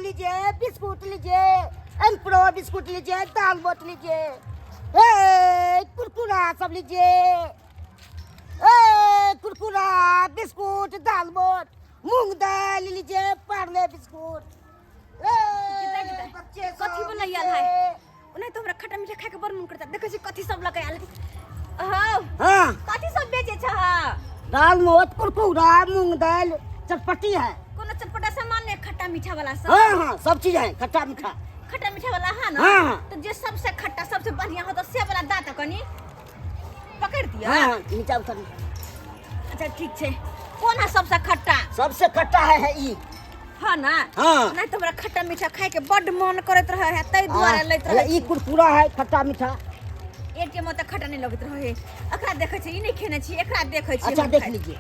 लीजिए, बिस्कुट लीजिए, emperor biscuit लीजिए, दाल मोट लीजिए, ए कुरकुरा सब लीजिए, ए कुरकुरा बिस्कुट दाल मोट मूंग दाल लीजिए, पार्ले बिस्कुट। ए कितना कितना? बच्चे सब कथी वाला याद लीजिए। है? ओनाहि तऽ हमरा खट्टा मीठा खायके बड़ मन करता। देखै छी कथी सब लऽ कऽ आयल हौ। हाँ। कथी सब बेचै छह? दाल मोट कुरकुरा मूंग दाल चटपटी है। कोनो चटपटा सामान नहि, खट्टा मीठा वाला सब? हाँ हाँ, सब चीज है खट्टा मीठा। खट्टा मीठा वाला है ना? हाँ, हाँ। तो जे सबसे खट्टा सबसे बढ़िया हो तो से वाला दाँत कनी पकड़ दिया। हाँ हाँ, नीचा उतर। अच्छा ठीक छै। कोन है सबसे खट्टा? सबसे खट्टा है ई। हाँ ना? हाँ। नहीं तो हमरा खट्टा मीठा खाए के बड मन करत रहे है, तै दुआरे लैत रहे। ई कुरकुरा है खट्टा मीठा। एटीएम तऽ खट्टा नहीं लगैत रहे। एकरा देखै छी, ई नहीं खेने छी, एकरा देखै छी। अच्छा हम देख खाइ। लीजिए।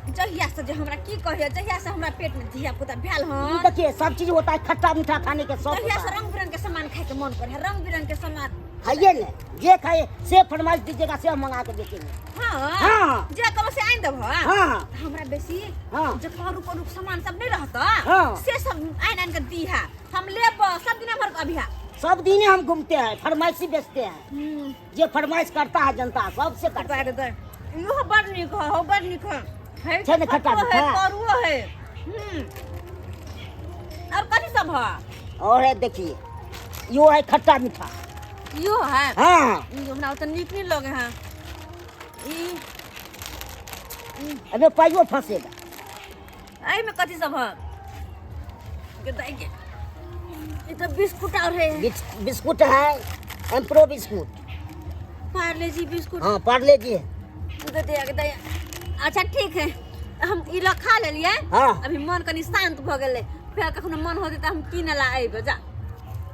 जहिया से जे हमरा की कहियो, जहिया से हमरा पेट में धिया पुता भेल ई हन, देखिए, सब चीज होता है खट्टा मीठा, खाने के शौक तहिया होता से है। रंग बिरंग के सामान खाए के मन करे है, रंग बिरंग के सामान। खाइए ने, जे खाइए से फरमाइश दीजिएगा, से हम मंगा के बेचेंगे। हाँ? हाँ। जे कब से आनि देबह? हाँ। हमरा बेसी हाँ। जे करू करू सामान सब नहीं रहता, हाँ। से सब आनि आनि के दीहा, हम लेब सब दिन हमर अभिहा। सब दिन हम घूमते हैं, फरमाइशी बेचते हैं। जे फरमाइश करता है जनता, सबसे करता है। इहो बड़ नीक है हो, बड़ नीक है। है छै ने खट्टा खट्टो है, मीठा? करुओ है। और कथी सब है? और है देखिए, यो है खट्टा मीठा। इहो है? हाँ। ई हमरा ओते नीक नहीं लगे है ई। अबे पाइयो फंसेगा। एहिमे कथी सब है? के दाइ के ई तऽ बिस्कुट और है। बिस्कुट है, एम्प्रो बिस्कुट। पार्ले जी बिस्कुट। हाँ, पार्ले जी है। दे दे के दे। अच्छा ठीक है, हम ई ल खा लेलियै। हाँ। अभी मन कनी शांत भऽ गेलै। फेर कखनो मन होतै तऽ हम कीन ला अयबै। जा।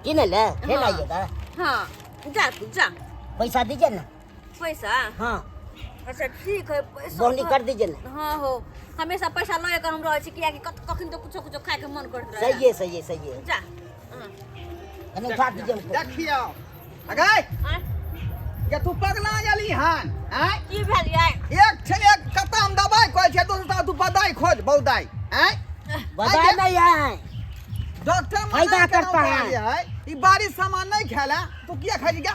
किने ले फिर हाँ। आइएगा? हाँ, जा तू जा। पैसा दीजिए ना। पैसा? हाँ। अच्छा ठीक है, पैसा बोहनी कर दीजिए ना। हाँ हो, हमेशा पैसा लए कर हम रहै छी, कियाकि कखन तऽ कुछो कुछो खाए के मन करैत रहै। सही है, सही है, सही है। जा। हाँ। कनी उठा दीजिए हमको। देखियौ अगै। आँय? के तू पगला गेली हन आँय? की भेल यै? एक छै एक कतऽ हम दबाइ कहै छियै, दोसर तू बदाइ खोज बहुदाइ आँय। बदाई नहीं है। डॉक्टर मना फायदा केना करता है। कहलियै है ई बारिश सामान नहीं खेला, तू किया खाइ छी? क्या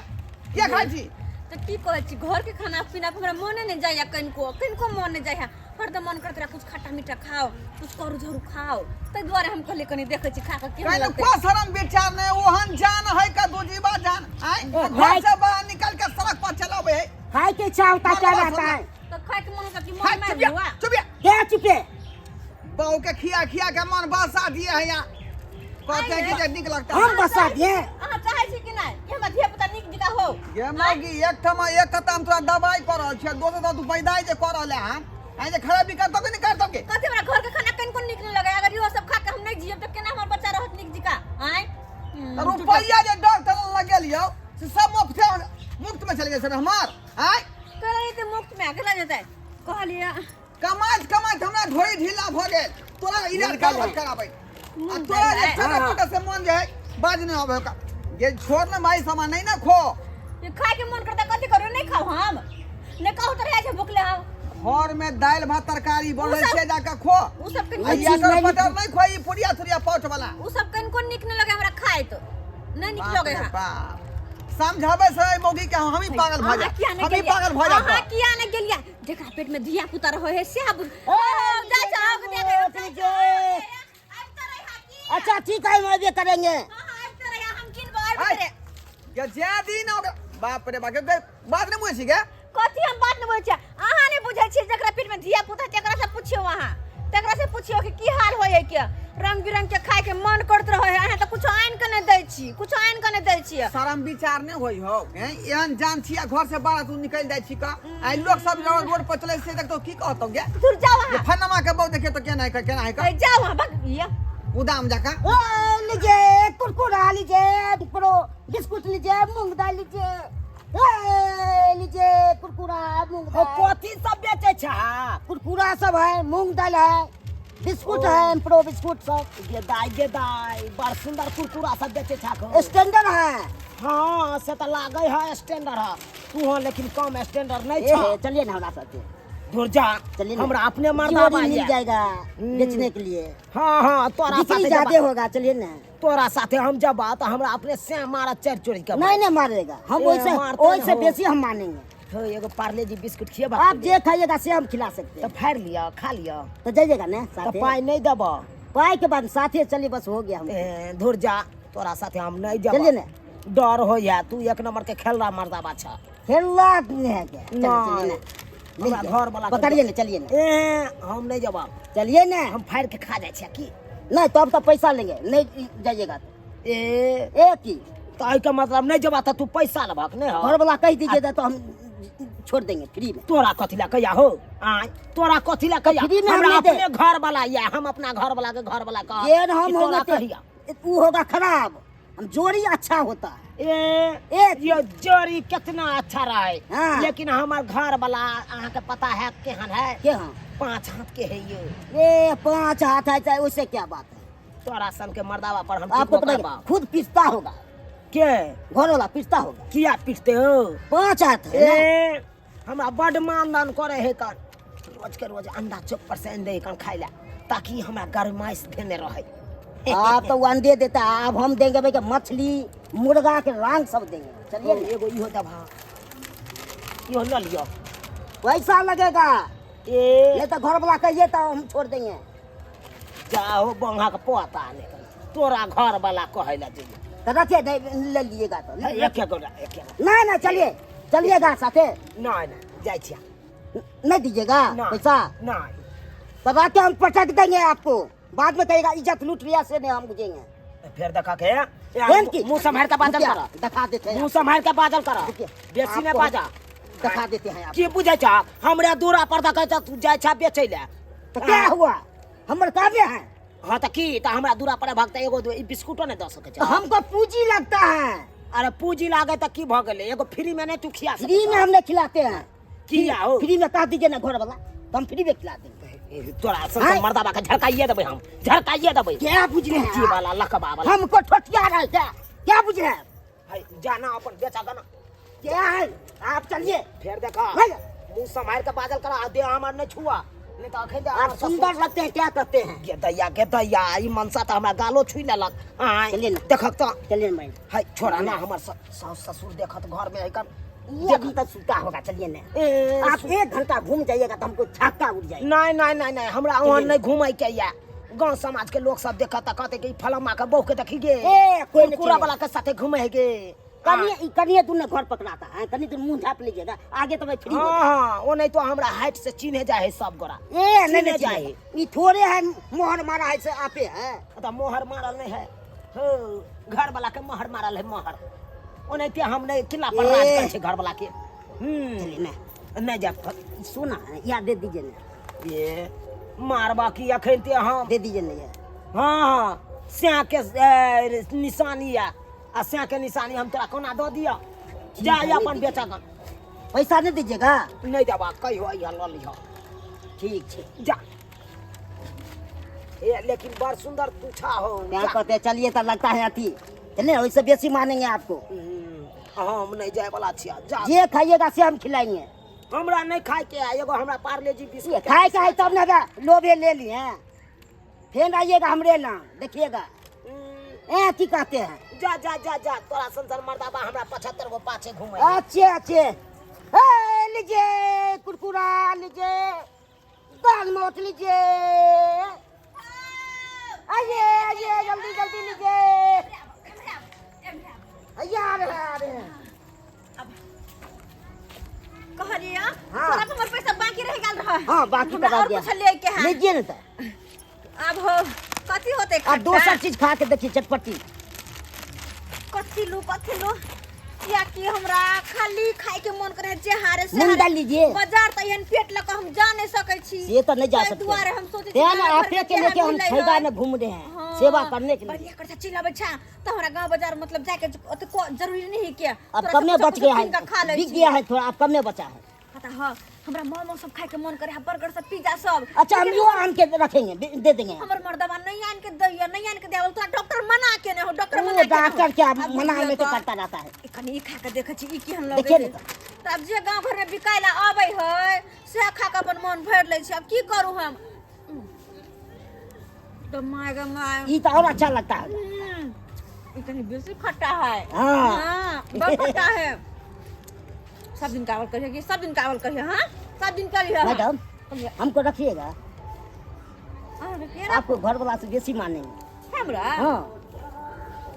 किया खाइ छी? तऽ की कहै छी, घरके खाना पीना के हमरा मोने नहि जाइए, कनिको कनिको मन नहि जाइए। हरदम मन करैत रहै कुछ खट्टा मीठा खाओ, कुछ करू झरू खाओ, ताहि दुआरे हम कहलियै कनी देखै छी खा कऽ केहन कहीं लगतै। को शरम विचार नहीं, ओहन जान है का दूजीबा जान आय? ओ, घर भाई। से बाहर निकल के सड़क पर चलावे है। खाए के इच्छा होता क्या मारवा रहता है? तऽ खायके मन होता कि मन हाय, मारि चुपिया हुआ। चुपिया। क्या चुपे? बहू के खिया खिया के मन बसा दिए है यहाँ, कहते हैं कि जे निक लगता है। हम बसा दिए? अहाँ चाहै छी कि नहि कि हमर धिया पुता नीक जकाँ हो? गे मौगी, एक ठाम एक कतम तोरा दवाई कर रहल छियै, दोसर ठाम तू पैदाई जे कर रहल हन आइ, जे खराबी करतौ कि नहि करतौ के? कथी, हमरा घर के खाना कनिको नीक नहि लगै। अगर इहो सब खा के हम नहि जियब तऽ केना हमर बच्चा रहत नीक जकाँ? आँय? रुपैया जे डॉक्टर लग लगेलियौ से सब मुफ्त मुफ्त में चलि गेल सर हमर आइ। कहलियै तऽ मुफ्त मे केना जेतै कहलियै। कमाइत कमाइत हमरा ढोरी ढीला भऽ गेल, तोरा इलाज कराबैत कराबैत आ तोरा जे हाँ, छोटा हाँ। छोटा से मन जे है बाज नहीं आबै ओकरा। ये छोड़ ना भाई, सामान नहीं ना खो। ये खाए के मन करता, कथी करू? नहि खाउ हम? नहि कहू तऽ रहै छै भुखले हम। घर में दालि भात तरकारी बनल सब- छै, जाके खो। ओ सब आ कनि ई चीज अटर नहीं। पटर नहीं खोई, पुड़िया तुड़िया पाउच वाला। ओ सब कनिको नीक नहि लगै हमरा, खाए तो नहि नीक बाप लगै रे है। बाप, समझाबै से एहि मौगी के हम ही पागल भऽ अहाँ जाए, किया नहि हम ही गेलियै? पागल भऽ जाए। अहाँ किया नहि गेलियै? जेकरा पेट में धिया पुता रहे है से बुझ। ओ, जा जाओ के दे ओ, लीजिए। अच्छा ठीक है, हम करेंगे। हम किनबो आबि आइ। रे। ये जे दिन ओकरा बाप रे बाप के बात नहीं बुझै छी गे। कथी हम बात नहि बुझै छियै? अहाँ नहि बुझै छियै। जकरा पेट में धिया पुता, तकरा से पुछियौ अहाँ, तकरा से पुछियौ कि की हाल होइ है के रंग बिरंग के खाए के मन करैत रहै है। अहाँ तऽ कुछो आनि के नहि दै छी, कुछो आनि के नहि दै छियै। शरम विचार नहीं होई हो हैं? एहन जान छी आ घर से बाहर तू निकल जाइ छी का आई, लोग सब रोड रोड पर चलै से देखतो की कहतो गे? दूर जाओ ये अहाँ। फनमा के बहु देखियो तो केना है, केना है का? ए, जाओ अहाँ, भग ये उदाम जका। ओ लीजिए कुरकुरा लीजिए, प्रो बिस्कुट लीजिए, मूंग दाल लीजिए, ए लीजिए कुरकुरा मूंग ओ दाल। कथी सब बेचै छा? कुरकुरा सब है, मूंग दाल है, बिस्कुट है, प्रो बिस्कुट सब। गे दाई, गे दाई, बड़ सुंदर कुरकुरा सब बेचै छा खो। स्टैंडर्ड है। हाँ, से तऽ लागै है स्टैंडर्ड है। तू हो लेकिन कम स्टैंडर्ड नहीं ए छा। चलिए ना हमरा साथे। दूर जा। चलिए ना। हमरा अपने मर्दाबा जोड़ी मिल ये। जाएगा बेचने के लिए। हाँ हाँ, तोरा बिक्री साथे ज्यादा जबा, होगा, चलिए ना। तोरा साथे हम जबा तो हमरा अपने से मारा चर चोरी के। नहीं नहीं मारेगा हम, ए, वैसे मारते वैसे हो। बेसी हम मानेंगे। हो, एगो पार्ले जी बिस्कुट खिएबा। आप जे खाइएगा से हम खिला सकते तो हैं। फाड़ लिया, खा लिया। तो जाइएगा ना तो साथे? पाई नहीं देबा। पाई के बाद साथे चलिए, बस हो गया हम। ए, धुर जा, तोरा साथे हम नहीं जब। चलिए ना। डर हो या, तू एक नंबर के खेल रहा मर्दाबा छा। खेलना नहीं है क्या? चलिए, नहीं। चलिए ना। मिल हमरा गया। घर वाला के- पकड़िए ना, चलिए ना। ए, हम नहीं जवाब। चलिए ना। हम फाड़ के खा जाइ छियै की? नहीं तो अब तो पैसा लेंगे, नहीं जाइएगा तो। ए। ए की? तो एहिके मतलब नहीं जबा तऽ तू पैसा लेबहक नहीं हो? घर वाला कह दीजिएगा तो हम छोड़ देंगे फ्री में। तोरा कथी ला कहिया हो? आय, तोरा कथी ला कहिया? फ्री में हम हमरा नहीं दे। अपने घर वाला या हम अपना घर वाला के घर वाला कह ये हम कि तोरा होंगे कहिया। तो वो होगा खराब, हम जोड़ी अच्छा होता है। ए। ए। ये जोड़ी कितना अच्छा रहे। हाँ। लेकिन हमार घर वाला अहाँ के पता है केहन है? के? हाँ। 5 हाथ के है ये। ए, 5 हाथ है चाहे, उससे क्या बात है? तोरा सन के मर्दावा पर हम आपको टिकबो पता है, करबा। खुद पिसता होगा। के? घर वाला पिसता होगा। किया पिटते हो? 5 हाथ है ना? ए, हमरा बड मानदान करे है कन, रोज के रोज अंडा चौक पर से आनि दे कन खाइ ला, ताकि हमरा गरमाइश देने रहे। आप तो अंडे देता है, अब हम देंगे भाई के मछली मुर्गा के रंग सब देंगे, चलिए ना। एगो इहो दबा, इहो ल लियो। पैसा लगेगा। ए। नहीं तो घर वाला कहिए तो हम छोड़ देंगे। जाहो बंगा के पोता ने तोरा घर वाला कहै ला जइयो। तो रखिए, नहीं ले लीजिएगा तो। एक एक गोटा, एक एक। नहीं नहीं, चलिए चलिएगा साथे। नहीं नहीं, जाइ छियै। नहीं दीजिएगा नहीं, पैसा? नहीं। तो रख के हम पटक देंगे आपको, बाद में कहेगा इज्जत लूट लिया, से नहीं हम बुझेंगे। फेर देखा के फेर की? मुंह सम्हार के बाजल रुकिए, कर। दिखा देते हैं। मुंह सम्हार के बाजल कर। रुकिए। बेसी नहीं आपको बाजा। दिखा देते हैं आप। की बुझै छ हमरा दूरा पर देखै छ तू जाइ छ बेचै ले। तो क्या हुआ, हमर कामे है। हाँ तो की तो हमरा दूरा पर भगता एगो ई बिस्कुटो नहीं दऽ सकै तो छ। हमको पूंजी लगता है। अरे पूंजी लागे तो की भऽ गेलै, एगो फ्री में नहीं तू खिया सकै फ्री में छ। हम नहीं खिलाते हैं। किया हो? फ्री में कह दीजिए ना घर वाला तो हम फ्री में खिला देंगे। ए, तोरा सन हाँ? मर्दाबा के झड़काइए देबै हम, झड़काइए देबै। क्या बुझ रहे जी हैं आप? वाला लकबा वाला। हमको ठोठिया रहे क्या? क्या बुझ रहे हैं? है, जाना अपन बेचा गाना। क्या है, आप चलिए। फेर देखा। नहीं। मुंह सम्हार के बाजल करा, दे हमर नहीं छुआ, नहीं तो अखन दे आप हमर ससुर। सुंदर लगते हैं, क्या कहते हैं? गे दैया, गे दैया, ई मनसा तो हमरा गालो छुई लेलक। आय, चलिए ना। देखक तो। चलिए ना भाई। है, छोड़ा ना, हमर सास ससुर देखत घर में है कन। ये अभी तक सूता होगा, चलिए ना। ए, आप 1 घंटा घूम जाइएगा तो हमको छक्का उड़ जाएगा। नहीं नहीं नहीं नहीं, हमरा वहाँ नहीं घूमै के या। गांव समाज के लोग सब देखत त कहते कि फलामा के बहू के देखी गे। ए, कोई नहीं कुरकुरा चले। वाला के साथे घूमे है गे। कनिए कनिए दूर ने घर पकड़ाता है, कनिए दूर मुंह झाप लीजिएगा, आगे तो मैं फ्री हो हाँ हाँ, ओ नहीं तो हमरा हाइट से चिन्हे जाए है सब गोरा। ए, नहीं, चिन्हे नहीं, जाए जाए। ई थोड़े है मोहर मारा है से आपे है। तो मोहर मारल नहीं है, हो घर वाला के मोहर मारल है मोहर। ओ नहीं तो हम नहीं किला पर राज ए। करै छै घर वाला के। चलिए ना। नहीं जा। सोना है, यार दे दीजिए ना। ये मारबा की अखन ते हम। दे दीजिए ना यार। हाँ हाँ, स्या के, ए, निशानी या आ स्या के निशानी हम तोरा कोना दऽ दिअ? जा है, अपन नहीं बेचा गन। पैसा नहीं दीजिएगा? नहीं देबा, कहियो अइहा लऽ लिह। ठीक है। जा। ए, लेकिन बड़ सुंदर तू छा हो। क्या जा। कहते हैं, चलिए तो लगता है अथी। चलिए, वैसे बेसी मानेंगे आपको। हम नहीं जाए वाला छिया, जा। जे खाइएगा से हम खिलाएंगे। हमरा नहीं खाए के है, एगो हमरा पार्ले जी बिस्कुट। खाए के है तब ना, लोभे ले लिए हैं। फिर आइएगा हमरे ना देखिएगा। ए की कहते हैं? जा जा जा जा, तोरा संसार मर्दाबा हमरा 75 गो पाछे घूमे। अच्छे अच्छे। ए लीजिए कुरकुरा लीजिए, दाल मोट लीजिए, आइए आइए जल्दी जल्दी लीजिए। आइए, आ रहे हैं, आ रहे हैं। कहलिए हाँ। तोरा हमर पैसा बाकी रह गेल रहा। हाँ, बाकी हमरा करा और दिया। कुछ ले के है। लीजिए ना तो। अब हो कथी होते अब खट्टा? दोसर चीज खा के देखिए, चटपटी। कथी लू, कथी लू? किया कि हमरा खाली खाए के मन करे जे हारे से मूंग हारे। दाल लीजिए। बाजार त एहन पेट लक हम जा नहीं सकै छी। ये तो नहीं जा ताहि सकते। दुआरे हम सोचै छी तें गाँव आपे घर के के लेके हम मिलै फैदा है। में घूम रहे हैं, हाँ। सेवा करने के लिए। बढ़िया करता चिल्लाबै छा त हमरा गांव बाजार मतलब जाए के ओते जरूरी नहीं है के। अब तोरा कमे सब बच कुछ गया कीन के खा है, लै बिक छी। गया है थोड़ा, अब कमे बचा है। हाँ त हाँ, हमरा मोमो सब खाए के मन करे है, बर्गर सब, पिज्जा सब। अच्छा, हम यो आन के रखेंगे, दे देंगे। हमर मर्दवा नहीं आन के दैया, नहीं आन के देवल, तोरा डॉक्टर मना के ने हो, डॉक्टर वो मना के ने हो। डॉक्टर क्या अब मना बुझियौ में तो त। करता रहता है। कनि ई खा के देखै छी ई केहन लगै देखिए ने। छै। तब जे गाँव घरमे बिकाय लए अबै है से खा के अपन मन भरि लै छै। आब की करू हम तऽ my गे my. ये तो और अच्छा लगता है। ई कनि बेसी खट्टा है। हाँ। हाँ, बड़ खट्टा है। सब दिन कावल करिए कि सब दिन कावल करिए। हाँ, सब दिन करिए। मैडम, हमको रखिएगा। अहाँ के आपको घर वाला से बेसी मानेंगे। हमरा? हाँ।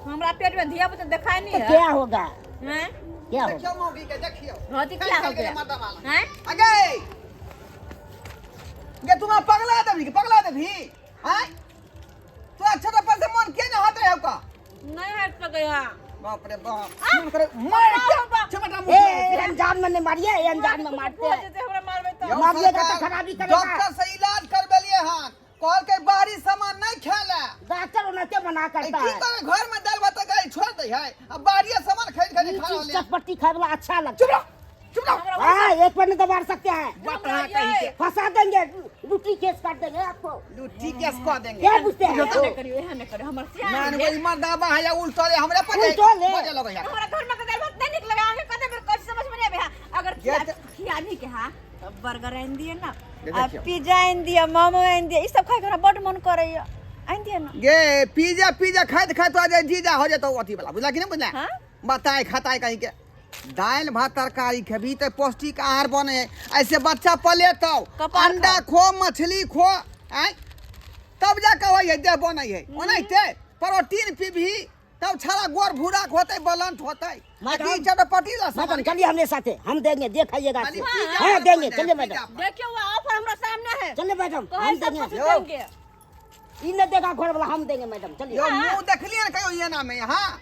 हमरा पेट में धिया पुता देखाय नहीं तो है। क्या होगा? हैं? क्या होगा? देखियौ मौगी के, देखियौ। हाँ, तो क्या हो गया? मर्दावाला। हैं? अगे गे, तुम पगला देबही कि पगला देबही? आँय, तोरा छोटा पर से मन के न हट रहे का? नहीं हट सके है। बाप रे बाप, मन करे मार के चमटा मुंह। ए, अनजान में नहीं मारिए, अनजान में मारते हो हैं। जेतै हमरा मारबै तऽ। यौ मारिएगा तो सरकार, खराबी करेगा। डॉक्टर से इलाज करबेलिए हन, कहलकै बाहरी सामान नहीं खाए। डॉक्टर ओनाते मना ए, करता की है। करे, घर में दाल भात तरकारी छोड़ दे है आ बाहरी सामान खरीद खरीद ये खा चीज रहल है। चटपटी खाए वाला अच्छा लगता चुप रहो, चुप रहो। है। हाँ, एक पर नहीं दबा सकते हैं। बता कहीं के। फंसा देंगे, लुटी केस कर देंगे आपको। लुट्टी केस कह देंगे। क्या पूछते हैं? एहन नहि करियौ, एहन नहि करियौ, हमर सियान मान भेल। वही मर्दाबा है या उल्टले हमरा पर उल्टले। बजे लगे यार। हमरा घर में के दाल भात नहीं निक लगा, अहाँके कते बेर कहै छी, समझ में नहीं आबै है। अगर ये खिया खियाबी के हा तऽ बर्गर आनि दिअ ने ये आ देखियौ। पिज्जा आनि दिअ, मोमो आनि दिअ, ई सब खाइके हमरा बड्ड मन करैया, आनि दिअ ने। गे, पिज्जा पिज्जा खाइत खाइत तो आज जीजा हो जेतौ अथी वाला, बुझला कि नहीं बुझला? हाँ? बताए खताए कहीं के दालि भात तरकारी खेबही तऽ पौष्टिक आहार बने है, ऐसे बच्चा पलेतौ। कपार अंडा खाओ। खो, मछली खो, आँय, तब जाके होइ है देह बनै है। ओनाहिते प्रोटीन पीबही तब छाड़ा गोर भूरा होतै, बलंट होतै। मैडम, आ की चटपटी ला सामान। मैडम, चलिए हमरे साथे, हम देंगे, जे खाइएगा। खाली आप। पिज्जा हाँ, पर देंगे। बन चलिए जाए, मैडम। पिज्जा पर। देखियो, वो ऑफर हमरा सामने है। चलिए मैडम, तो हम हम सब देंगे। कुछ यो। देंगे। ई नहीं देगा घर वाला, हम देंगे मैडम, चलिए। यो मुंह देखलिए ने कहियो एना में? हाँ,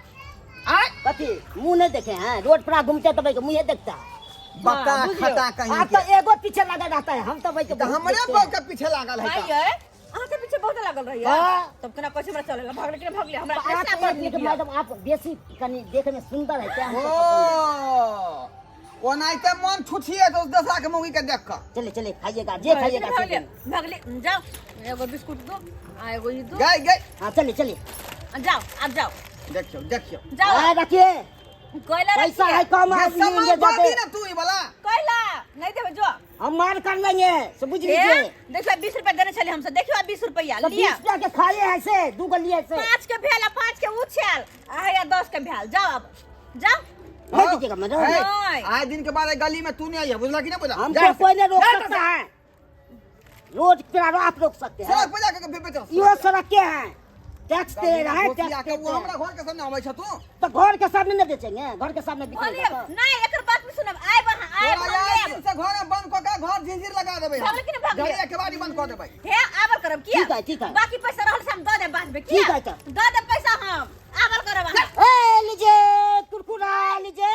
आय। कथी मुंह नहीं देखे हैं? रोड पर घूमते तो भाई के मुंहे देखता है। बता हाँ, बुझियो। खता कहीं आप के। तो एगो पीछे लगा रहता है, हम तो भाई के तऽ बहुत हमरे देखते बहू हैं। के पीछे लागल है भाई तऽ। ये अहाँ के पीछे बहुत लागल रही है। हाँ। तब केना कहै छै हमरा चले ला, भागले कि नहि भागले हमरा तो आप कृष्णा एक बड़ मिनट नीक यऽ। मैडम, आप बेसी कनी देखे में सुंदर है क्या, हमको पसंद ओ ओनाहिते मन छुछिए तो दोसरा के मौगी के देख कऽ। है। चले चले, खाइएगा जे खाइएगा से भागले देंगे। भागले, जाओ, एगो बिस्कुट दो आ एगो ई दो। गई गई। हाँ, चलिए चलिए। जाओ, आब जाओ। देखियौ देखियौ। जाओ। हाँ, रखिए। कैला पैसा रखिए। है कम ये आदमी सामान लेंगे दऽ दी जाते। ना तू ई वाला। कैला नहीं देबै, जो। हम मार कर लेंगे, से बुझ ए, लीजिए। देखियो, 20 रुपया देने छलियै हमसब, देखियो 20 रुपया तो लिअ। 20 रुपया के खाए है से दू गो लिए से। 5 के भेल आ 5 के उछल आ हैया 10 के भेल। जाओ, अब जाओ। नहीं दीजिएगा मैडम। ए, नहीं। आए दिन के बाद ए गली में तू नहीं आई है, बुझला कि नहीं बुझला? हमको जा। कोई नहीं रोक जा। सकता है रोड पर, आप रोक सकते हैं? सड़क पर जाके बेचो। यो सड़क के हैं, टैक्स दे रहा है, घोसिया टैक्स के वो देते हमरा हैं। घर के सामने आबै छ तू। तो घर के सामने नहीं बेचेंगे, घर के सामने बिकेगा बोलिए तो। नहीं, एकर बात नहीं सुनब, आएब अहाँ, आएब। तोरा हम आए लेब। दिन से घर में बंद कऽ के घर झिझिर लगा देबै। भागले कि नहि भागले? घरिया केबाड़ी बंद कऽ देबै। हे, आबल करब किया? ठीक है, ठीक है। बाकी पैसा रहल से हम दऽ देब बाद में किया? ठीक है तऽ। दऽ देब पैसा हम, आबल करब अहाँ। ए लीजिए कुरकुरा लीजिए,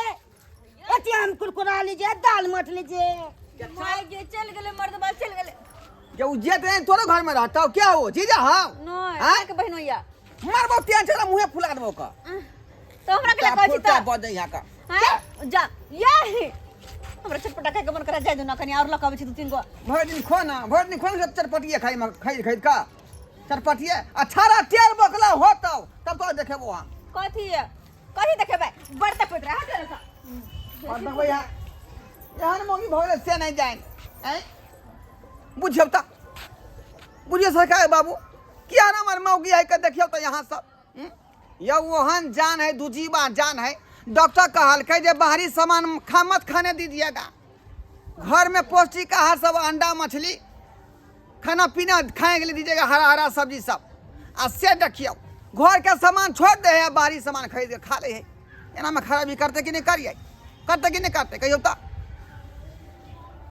एटीएम कुरकुरा लीजिए, दाल मठ लीजिए। माय गे, चलि गेलै मर्दबा, चलि गेलै। जे उ जेत नहीं तोरे घर में रहतौ क्या हो जीजा? हाँ। नहि। आँय? अहाँके बहिनोइया। मारबौ तेहन छला मुँहे फुला देबौ का। तऽ हमरा के कहै छी फुटा तऽ बजै यहाँ का। हैं, जा ये हमरा चटपटा खाय के मन करै, जाय दो ना, कनी और लऽ कऽ अबै छी दू तीन गो। भरि दिन खो ना, भरि दिन खो ना, सब चटपटिए खाइ में खरीद खरीद का चटपटिए। अठारह टेर बकला होतौ तब तो देखेबो हम। कथी कथी देखेबै? बड़ तकबैत रहै, हट जा। और देखबै यहाँ एहन मौगी भऽ गेलै से नहीं जानि। आँय, बुझियौ तऽ, बुझियौ सरकार बाबू, किया हमर मौगी है के देखियौ तऽ यहाँ सब हम्म? यौ ओहन जान है, दुजीवा जान है। डॉक्टर कहलकै जे बाहरी सामान खा मत खाने दीजिएगा, घर में पौष्टिक आहार सब अंडा मछली खाना पीना खाए के लिए दीजिएगा, हरा हरा सब्जी सब। आ से देखियौ घर के सामान छोड़ दे है, बाहरी सामान खरीद के खा ले है। एनामे खराबी करते कि नहि करियै? करते कि नहि करते, कहियौ तऽ।